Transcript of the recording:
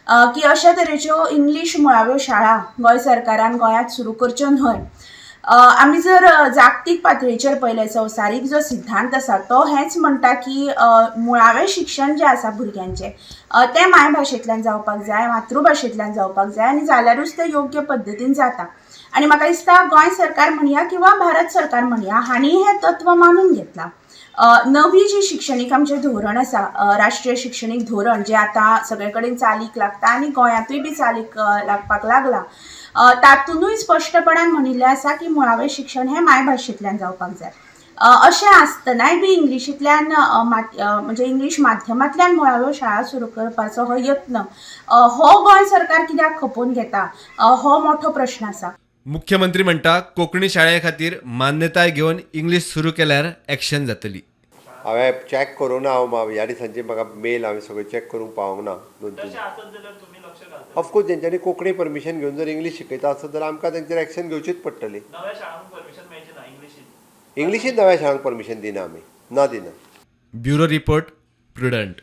की अशा तरेच्यो इंग्लीश मुळाव्यो शाळा गोंय सरकारान गोंयांत सुरू करच्यो न्हय. आमी जर जागतीक पातळीचेर पळयलें, संवसारीक जो सिद्धांत आसा तो हेंच म्हणटा की मुळावें शिक्षण जें आसा भुरग्यांचें तें मायभाशेंतल्यान जावपाक जाय, मातृभाशेंतल्यान जावपाक जाय आनी जाल्यारूच तें योग्य पद्दतीन जाता. आनी म्हाका दिसता गोंय सरकार म्हणया किंवा भारत सरकार म्हणया हांणी हें तत्व मानून घेतलां. नवी जी शिक्षणीक आमचें धोरण आसा, राष्ट्रीय शिक्षणीक धोरण जें आतां सगळे कडेन चालीक लागता आनी गोंयांतूय बी चालीक लागपाक लागलां, तातुनूय स्पश्टपणान म्हणिल्लें आसा की मुळावें शिक्षण हें मायभाशेंतल्यान जावपाक जाय. अशें आसतनाय बी इंग्लिशींतल्यान म्हणजे इंग्लीश माध्यमांतल्यान मुळाव्यो शाळा सुरू करपाचो हो यत्न हो गोंय सरकार कित्याक खपोवन घेता हो मोठो प्रश्न आसा. मुख्यमंत्री म्हणटा, कोंकणी शाळे खातीर मान्यताय घेवन इंग्लीश सुरू केल्यार एक्शन जातली. हांवें चॅक करूंक ना. हांव ह्या दिसांची म्हाका मेल हांवें सगळें चॅक करूंक पावोंक ना 2-3. तशें आसत जाल्यार तुमी लक्ष घालतले? ऑफकोर्स, तेंच्यांनी कोंकणी परमिशन घेवन जर इंग्लीश शिकयता आसत जाल्यार आमकां तेंचेर एक्शन घेवचीच पडटली. नव्या शाळांक परमिशन मेळचें ना इंग्लिशीन? इंग्लिशीन नव्या शाळांक परमिशन दिना आमी, ना दिना. Bureau report, Prudent.